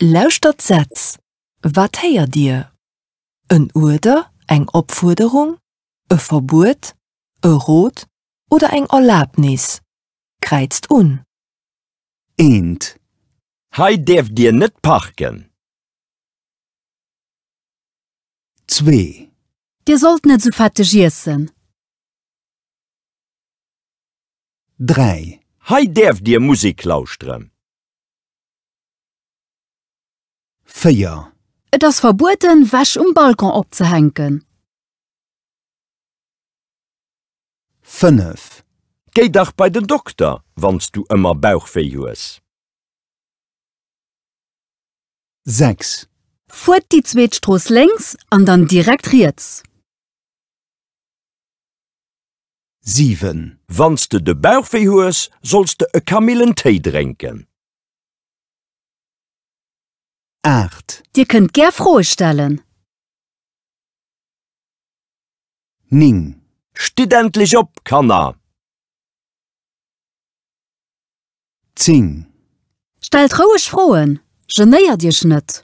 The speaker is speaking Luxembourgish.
Lauschtert d'Sätz. Wat héiert Dir? En Uerder, eng Opfuerderung, e Verbuet, e Rot oder eng Erlabnis? Kräizt un. Eent. Hei däerft Dir net parken. Zwee. Dir sollt net esou fetteg iessen. 3. Hei däerft Dir Musek lauschteren. 4. Et ass verbueden, Wäsch um Balcon opzehänken. 5. Géi dach bei den Dokter, wann s du ëmmer Bauchwéi hues. 6. Fuert déi zweet Strooss lénks an dann direkt riets. 7. Wann s de de Bauchwéi hues, solls de e Kamillentéi drénken. 8. Dir kënnt gär Froe stellen. 9. Stitt endlech op, Kanner! 10. Stellt roueg Froen, genéiert Iech net.